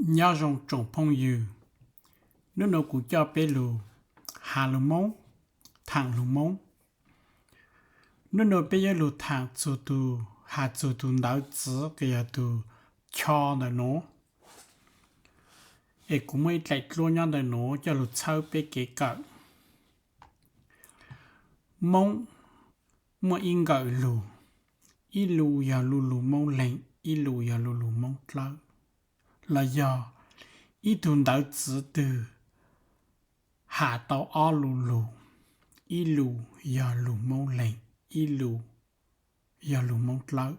Nyob zoo tsoom phooj ywg, hnub no kuv coj peb lug has lug Moob, thaam lug Moob. Hnub no peb yuav lug thaam txug tug, has txug tug ntawv txiv kws yog tug cho ntawm nuav. Es kuv muaj ib dlaim dluab nyob ntawm nuav coj lug txhawb peb kev kawm. Moob muaj ib nkawm lug, ib lus yog lu lug Moob Leeg, ib lus yog lu lug Moob Dlawb, los yog ib tug ntawv txiv twg has tau ob lu lug, ib lus yog lug Moob Leeg, ib lus yog lug Moob Dlawb.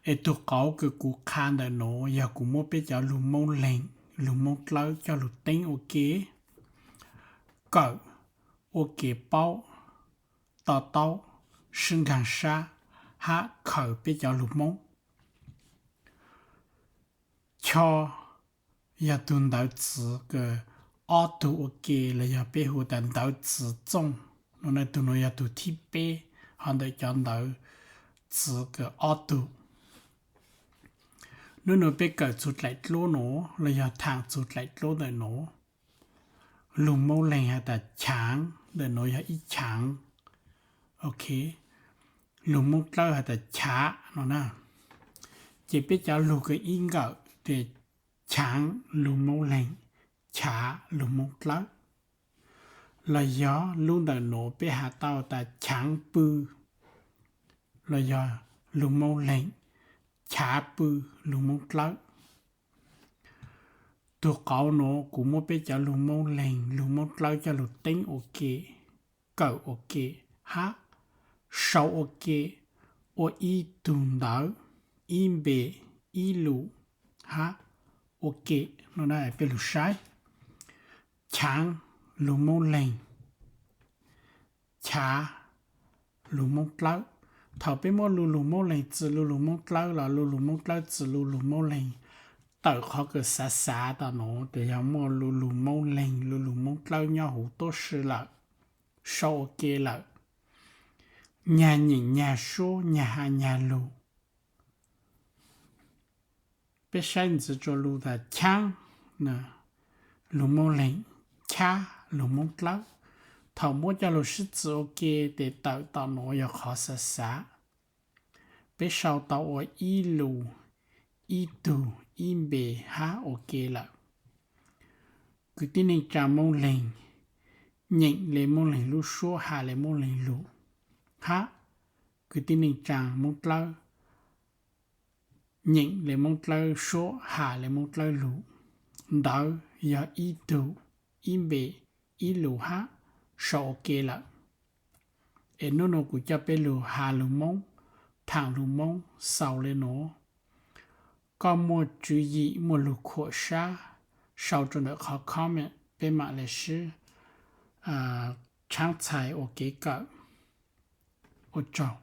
Es tug qauv kws kuv qha ntawm nuav yog kuv muab peb cov lug Moob Leeg, lug Moob Dlawb coj lug teeb ua ke: kawm, ua kev paub, to taub, sib nkaag sab, hab khaws peb cov lug Moob. Cho yog tug ntawv txiv kws ob tug ua ke los yog peb hu tas ntawv txiv txooj no, tug nuav yog tug thib peb hov ntawm cov ntawv txiv kws ob tug. Hnub nuav peb kawm txug dlaim dluab nuav los yog thaam txug dlaim dluab ntawm nuav. Lug Moob Leeg has tas chaav, ntawm nuav yog ib chaav. Ok, lug Moob Dlawb has tas chav no na. Ces peb cov lug kws ib nkawm tias chaav lug Moob Leeg, chav lug Moob Dlawb. Los yog lub ntawm nuav peb has tau tas chaav pw, los yog lug Moob Leeg, chav pw lug Moob Dlawb. Tug qauv nuav kuv muab peb cov lug Moob Leeg, lug Moob Dlawb coj lug teeb ua ke, kawm ua ke, hab sau ua ke ua ib tug ntawv, ib npe, ib lus, hab ua ke no na. Peb lug saib, chaav lug Moob Leeg, chav lug Moob Dlawb. Thaum peb muab lu lug Moob Leeg txwm lu lug Moob Dlawb los lu lug Moob Dlawb txwm lu lug Moob Leeg, tawm qhov kws xav xav tas nuav tes yog muaj lu lug Moob Leeg, lu lug Moob Dlawb nyob huv tuab si lawm, sau ua ke lawm. Nyag nyeem nyag suab, nyag has nyag lug. Peb saib ntxiv rua lug tas chaab, lug Moob Leeg, chab lug Moob Dlawb. Thaum muab coj lug sib txwm ua ke tes tawm tom nuav yog qhov xav xav. Peb sau tau ua ib lus, ib tug, ib npe hab ua ke lawm. Kwv tij neej tsaa Moob Leeg nyeem le Moob Leeg lub suab, has le Moob Leeg lug, hab kwv tij neej tsaa Moob Dlawb nyeem le Moob Dlawb suab, has le Moob Dlawb lug. Ntawd yog ib tug, ib npe, ib lus hab sau ua ke lawm. Es nub nua kuv coj peb lug has lug Moob, thaam lug Moob xaus le nuav. Koj muaj tswv yim, muaj lug khuam sab, sau rua ntawm qhov comment, peb maam le sib tshaab txhais ua kev kawm. Ua tsaug.